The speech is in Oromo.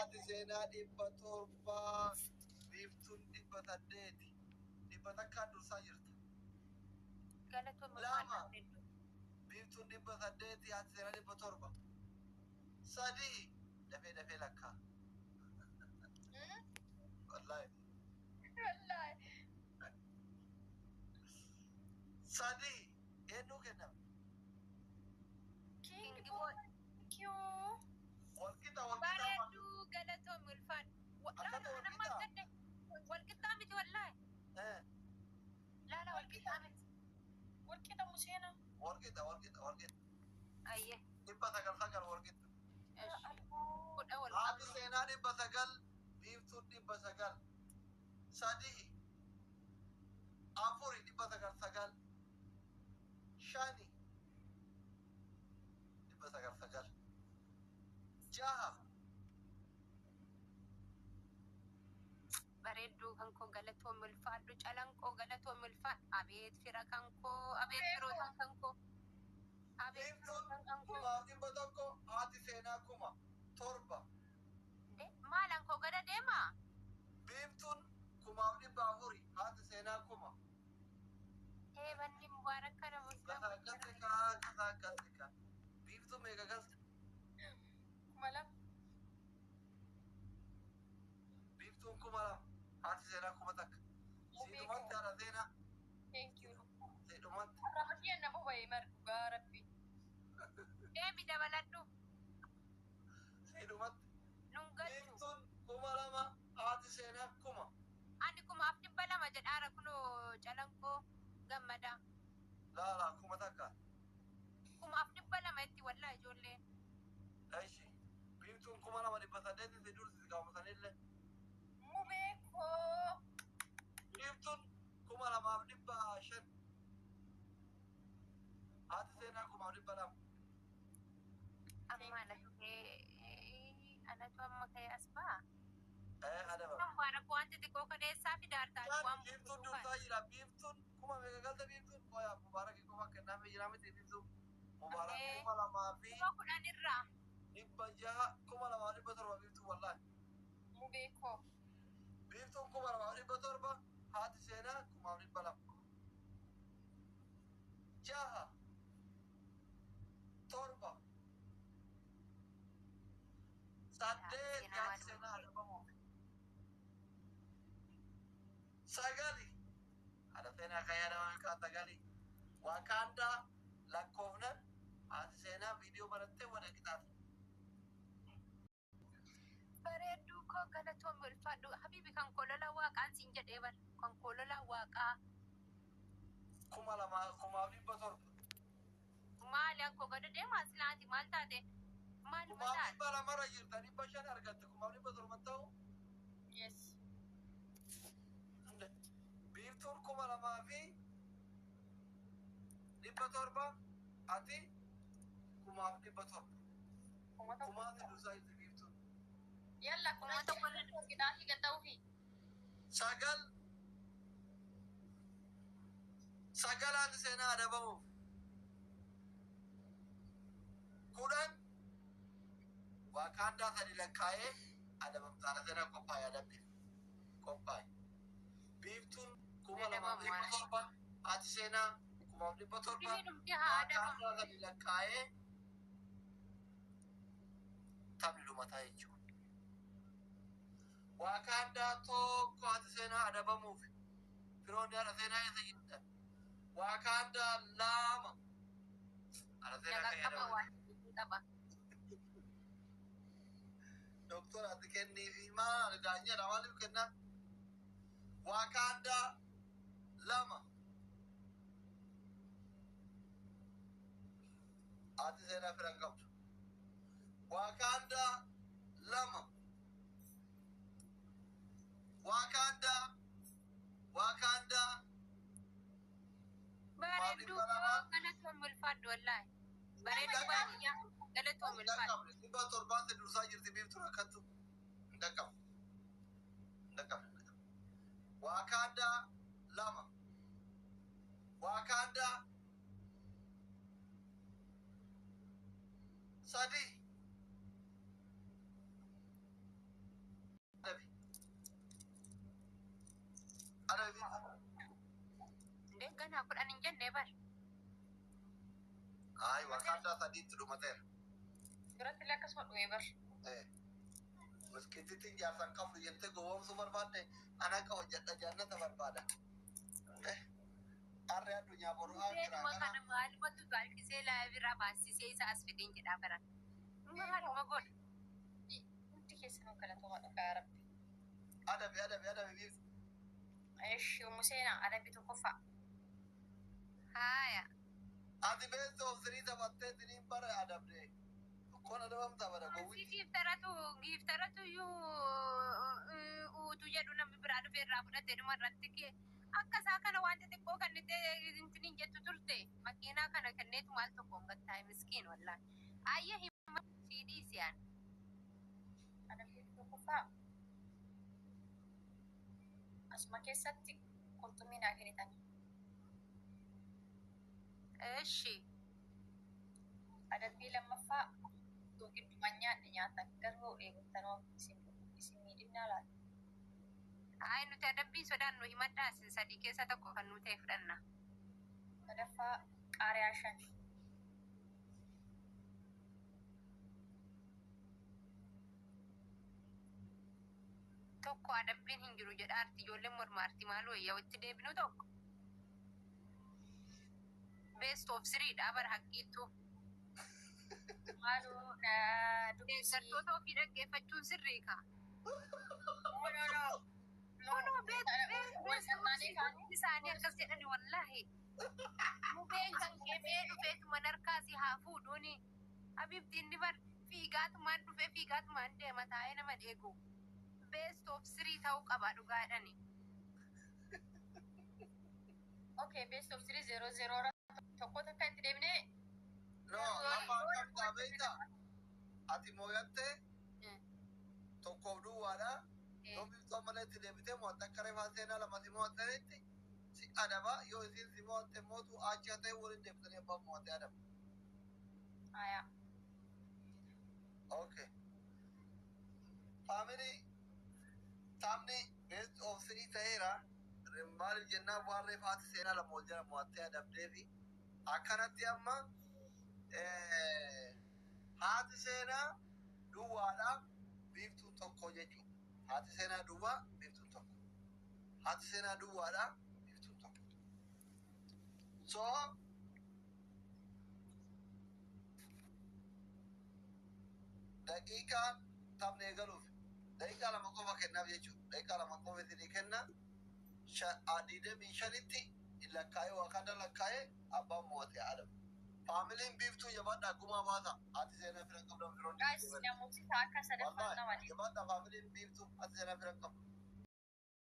Haati seenaa 700, biiftuun 800. 100n dursaa jirta. Galatoomii Lama. ulfaadha bareedduu. Biiftuun 800, haati seenaa 700. Sadii dafee dafee lakkaa. Wallaahi. Wallaahi. Sadii eenyuu kenname? King King boy. boy. Thank you. Walqixa walqixa. Bareedduu galatoomii ulfaadha. Akkata Laala anamma walqixa. argadde. Walqixxaa miti wallaahi. Eh, Laala walqixxaa miti. Walqixa Museena. Walqixa walqixa walqixa. Ayyee. 909 walqixa. Eshi. Kudha wal Haati qabne. seenaa 900, biiftuun 900. Sadii, afuri, 909, shani, 909, jaha. Bareedduu kan koo galatoomii ulfaadhu, calanqoo galatoomii ulfaadhu. Abeet fira kan koo, abeet firootan kan koo, abeet Biiftuun firootan kan koo. 1100, haati seenaa 7000. De maalan koo gada deemaa? Biiftuun 1400, haati seenaa 1000. Ee banni mubaarak kana Gasaa musliima. galte kaa, gasaa galte kaa. Biiftuun meeqa galte? 2000. Biiftuun 2000, haati seenaa 1000. Siidhumatti haadha seenaa. Thank you. Siidhumatti. Arraba na boba'e mar dhugaa rabbi. Deemi dabaladhu. Siidhumatti. Nun galchu. Biiftuun 2000, haati seenaa 1000. Ani 0200 jedhaara kunoo calanqoo gammadaa. Laala 1000. 0200 itti wallaa ijoolleen. Eshi. Biiftuun 2800 si dursi gaafatanillee. Mubee koo. Biiftuun 2500. Haati seenaa 1200. Amma anatu ka'ee anatu amma ka'ee as ba'a. Eh, adaba. Mubaarak wanti xiqqoo kaneessaa fidaartaa Kan waan biiftuun buusuufan. dursaa jira. Biiftuun kuma meeqa galte biiftuun? Qoyaa Mubaarak kuma kennaafii jira miti biiftuun. Mubaarak Ee. 2000 fi 10,000 irraa. 600, 2700 biiftuun wallaahi. Mubee koo. Biiftuun 2700, haati seenaa 1200. Jaha. Torba. Saddeet haati seenaa adabamuuf. Sagali. Haadha seenaa kan yaadamame kaa sagali. Waakaandaa lakkoofnan haati seenaa viidiyoo barattee wada qixaate. Bareedduu koo galatoomii ulfaadhu. Habiibi kan koo lola waaqaan siin jedhee bar. Kan koo lola waaqaa. 2000, 1700. Maali an koo gada deemaa silaanti maal taate? Maal Kumaaf mataan? 200rra jirta, 500 argatte, 1700 ta'u. Yes. Biiftuun 2700, ati 1700. 1000. Kumaati dursaa jirti biiftuun. Yalla 1000 10 qixaatii gatta'uufi. Sagal, sagal haati seenaa adabamuuf. 10 Waakaandaa sadi lakkaa'ee adabamta. Haadha seenaa qophaa'e, adabbiif qophaa'e. Biiftuun 2700, haati seenaa 1700. Dhibee dhumti haa adabamu. Waakaandaa sadi lakkaa'ee taphni dhumataa jechuudha. Waakaandaa tokko haati seenaa adabamuuf. Firoonni haadha seenaa eessa jirtan? Waakaandaa lama. Haadha seenaa kan Nagaa qaba yaadamu. waan qaba. Doktora ati kenniifi maal daanyaadha maaliif kennaa? Waakaandaa lama. Haati seenaa fira hin qabdu. Waakaandaa lama. Waakaandaa waakaandaa Bareedduu 200,000. koo galatoomii ulfaadhu wallaahi. Bareedduu baadiyyaa galatoomii Hin ulfaadhu. dhaqqabne. 700n dursaa jirti biiftuun akkattu. Hin dhaqqabne. Hin dhaqqabne. Waakaandaa lama. Waakaandaa sadii. Ganaa 10 hin jenne bar. Ay, Wakanda sadiitti dhumateera. Biratti illee akkasuma dhume bar. Miskiitittiin jaarsan qabdu jettee gowwoomsuu barbaadde, ana akka hojjedha jannata barbaada. Harri addunyaa boru Mubeenuma kana maalumatu galchisee laayibirraa baasisee isa as fideen jedhaa baran. Maaluma godha. Hundi keessanuu galatooma dhugaa Rabbi. Adabi, adabi, adabi, biiftu. Eshi Museenaa, adabbii tokkoffaa. Haaya. Ati best of three taphattee tiniin bara adabde. Tokkoon adabamta bara Si gowwichi. giiftaratu giiftaratu iyyuu uutu jedhu namni biraa dhufee irraa fudhate dhuma irratti kee akka isaa kana waan xixiqqoo kennitee intiniin jettu turte, makiinaa kana kenneetu maal tokkoon gattaa'e, miskiin wallaahi. Ayya hima sii dhiisiyaan. Adabbii tokkoffaa. Asuma keessatti qurxummii naa kennitan. Eshi. Adabbii lammaffaa, giddumaan nyaadhe nyaatan garuu eeggattanoo isin miidhinnaa laata? Ay, nuti adabbii sodaannu, himadhaa, isin sadii keessa tokko kan nu ta'e fudhanna. Sadaffaa, qaariyaa 5. Tokko adabbiin hin jiru jedha arti, ijoolleen mormaarti, maal wayyaa itti deebinu tokko. Best of three dha bara haqqiittu. Maaloo na dubbisii. Deeggartoota ofii dhaggeeffachuun sirrii ka. No, no, no. Kunoo beet Wal salmaanii kaanii. isaanii akkas jedhani wallaahi. Mubeen kan keefee dhufeetuma narkaasii haa fuudhuuni. Habibti, inni bar fiigaatumaan dhufee fiigaatumaan deema, taa'ee nama dheegu. Best of three ta'uu qaba dhugaadhani. Okay, best of three, 0-0 irra tokko takka itti deebinee. No, amma akkam ta'a beektaa? Ati mooyattee tokkoof duwwaadha. Yoo biiftuu malee itti deebitee mo'atte, akka reefaa seenaa lama si mo'attanitti si adaba. Yoo isin si mo'atte mootu achi ta'e waliin deebitanii abbaan mo'atte adaba. Aya. Okay. Family, taphni best of three ta'eera. Maaliif jennaan, waan reefaati seenaa lama wal jala mo'attee adabdee fi akkanatti amma haati seenaa duwwaadha, biiftuun tokko jechuudha. Haati seenaa duwwaa, biiftuun tokko. Haati seenaa duwwaadha, biiftuun tokko. So daqiiqaa taphni eegaluuf daqiiqaa 2 qofa kennaaf jechuudha. Daqiiqaa 2 qofa isinii kenna. 25tti lakkaa'ee, waa kana lakkaa'ee, abbaan mo'ate adabu. Faamiliin biiftuu, jabaadhaa, gumaa baasa. Haati seenaa fira qabdan firoonni. Guys, namooti akka sadaffaan nama Wallahi, jabaadhaa, faamiliin biiftuu, haati seenaa fira qabdu.